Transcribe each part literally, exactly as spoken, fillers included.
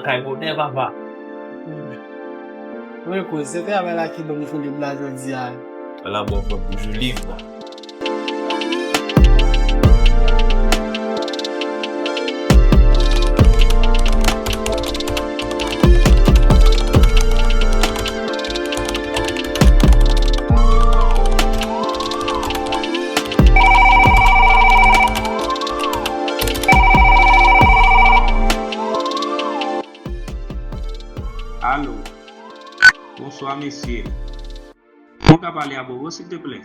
Kay bonè, papa. Wi, kouz, se travay la ki ban m kou lib la jodi a. Ala bon, bon, boujou lib la. Alo. Bonswa, mesye. Mwen ka pale a Bobo, silteplè?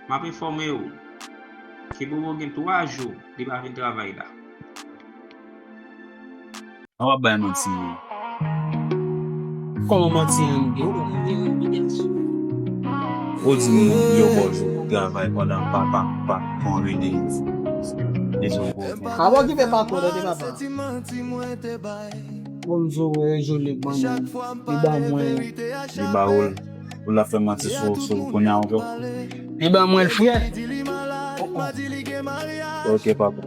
M ap enfòme w ke Bobo gen twa jou li pa vin travay la. An w ap bay manti. Kòman manti an? Ou di m yo ba w jou pou travay pandan papa pa konvide. Dezo. Abo ki fè pa konvide papa. Bon, m di w, e joli, bon, li ba mwen. Li ba ou l. Ou la fè manti sou, sou kounye a ankò. Li ba mwen l, frè. Ok, papa.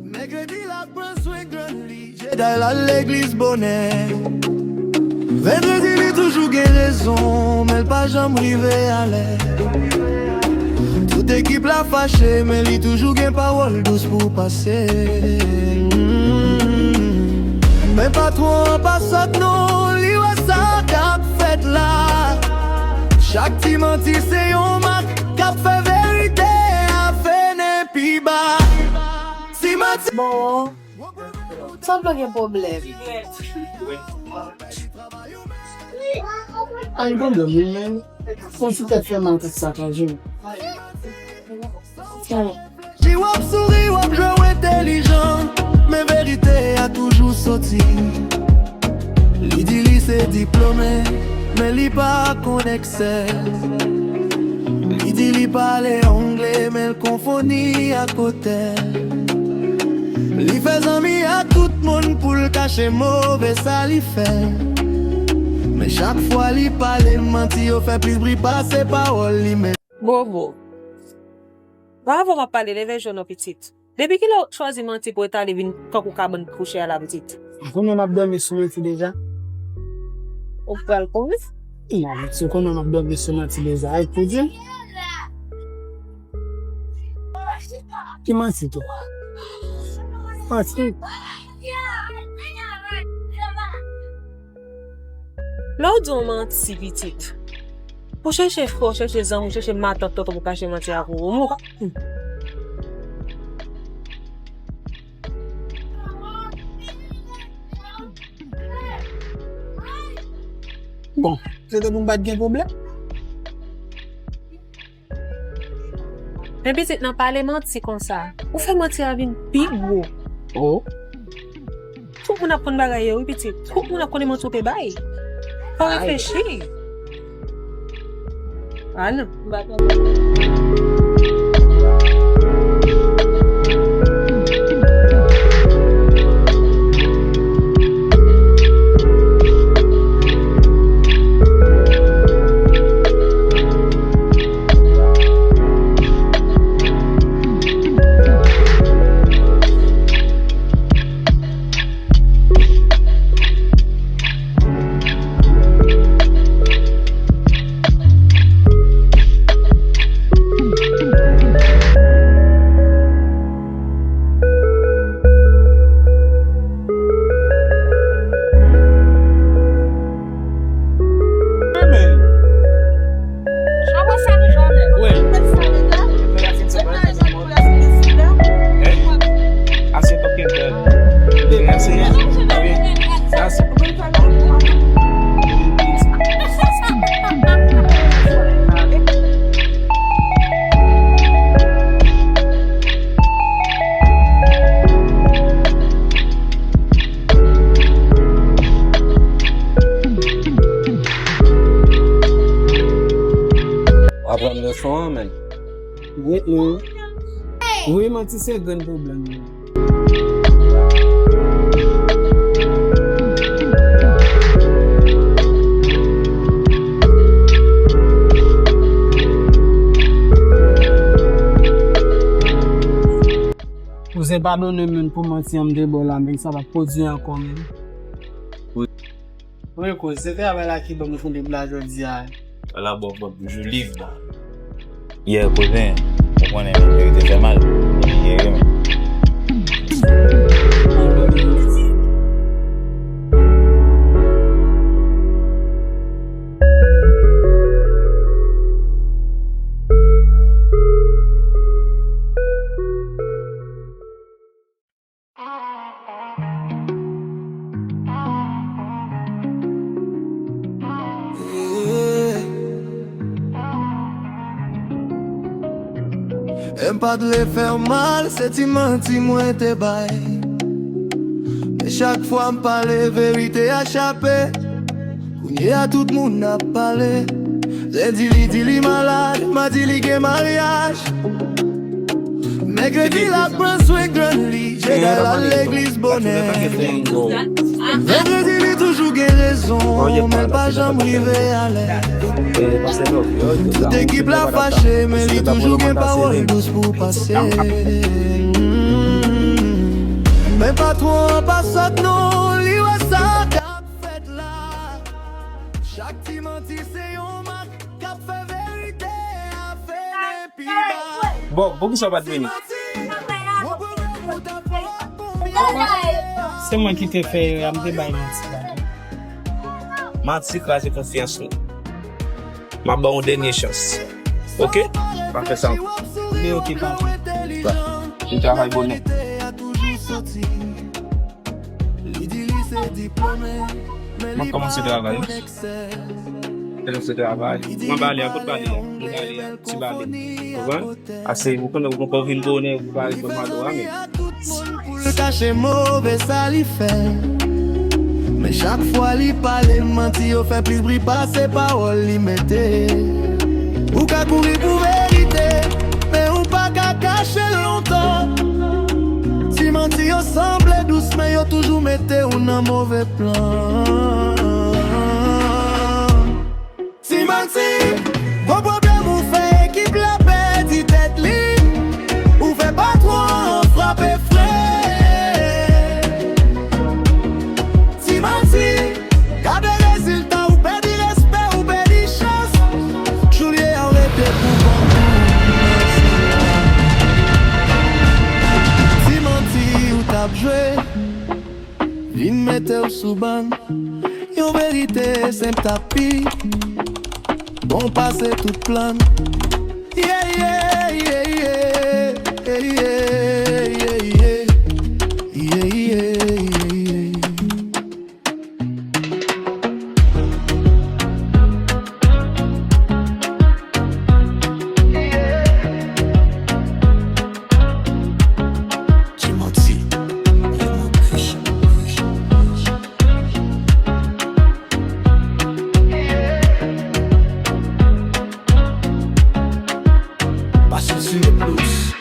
Mèkredi la pran swen grann li, Jedi l al legliz bonè. Vandredi li toujou gen rezon, men l pa janm rive alè. Tout ekip la fache, men li toujou gen pawòl dous pou pase. Men patwon an pa sòt non, li wè sa k ap fèt la. Chak ti manti se yon mak k ap fè verite a fennen pi ba. Si manti. Bon, sanble gen pwoblèm. Ay, pwoblèm, wi, men. Fon ti tèt fè mal, tèt sakaje. Li w ap souri, w ap jwe, w entèlijan, men verite a toujou soti. Li di li se diplome, men li pa konn Excel. Li di li pale angle, men l konfonn li ak otèl. Li fè zanmi ak tout moun pou l kache move sa li fè. Men chak fwa li pale, manti yo fè plis bri pase pawòl li menm. Bobo. Bravo, m ap pale, leve je w non, pitit. Depi kilè w chwazi manti pou etale vin tankou kabann kouche a la, pitit? Ou konnen m ap dòmi sou manti deja. Ou pral kouri? Non, pitit, ou konnen m ap dòmi sou manti deja. Ay, pou di m. Ki manti tou? Manti. Lè w di yon manti, pitit, ou chèche frè, ou chèche zanmi, ou chèche matant, tonton pou kache manti a pou ou. Bon, se te pou m pa t gen pwoblèm. Men pitit nan pale manti konsa. Ou fè manti a vin pi gwo. Oh. Tout moun ap konn bagay yo, wi, pitit. Tout moun ap konnen manti w te bay. Fò w reflechi. Ah non. Aprann leson an, men. Wi, wi. Wi, manti se grenn pwoblèm, wi. Padone m menm pou manti an m te ba w la, men sa p ap pwodui ankò menm. Wi, kouz, se travay la ki ban m ekilibre la jodi a. Ala bon, bon, jou liv la. Yeah, kouzen, ou konnen, verite fè mal. Ou konnen, yeah, men. E m pa t vle fè w mal, se ti manti mwen te bay. Men chak fwa m pale, verite a chape. Kounye a tout moun ap pale. Lendi li di li malad, madi li gen maryaj. Mèkredi l ap pran swen grann li, jedi l al legliz bonè. Vandredi li toujou gen rezon, men l pa janm rive alèz. Tout ekip la fache, men li toujou gen pawòl dous pou pase. Men patwon an pa sòt non, li wè sa k ap fèt la. Chak ti manti se yon mak k ap fè verite a vini pi ba. Bon, poukisa w pa t vini? Se mwen ki te fè erè a, m te bay manti la. Manti kraze konfyans nou. M ap ba w yon dènye chans. Oke? Pa fè sa ankò. Men oke, patwon. Bon travay bonè. Mwen kòmanse travay wi. Kòmanse travay. Mwen bale a, kot bale a? Mwen bale a, ti bale. Konprann? Ase, ou konnen ou poko vin konnen ou pa reponn mado a menm. Pou l kache move sa li fè. Men chak fwa li pale, manti yo fè plis bri pase pawòl li mete. Ou ka kouri pou verite, men ou pa ka kache l lontan. Ti manti yo sanble dous, men yo toujou mete w nan move plan. Ti manti, gwo pwoblèm ou fè ekip la pèdi tèt li. Ou fè patwon an frape fre. Ti manti, gade rezilta, ou pèdi respè, ou pèdi chans. Jou l ye a w rete pou kont ou. Ti manti ou t ap jwe. Vin mete w sou ban. Yon verite senp tapi. Bon pase tout plan. Yeah, yeah, yeah, yeah. Yeah, yeah, yeah, yeah. Yeah, yeah, yeah, yeah. Ti manti. Pase sou le blues.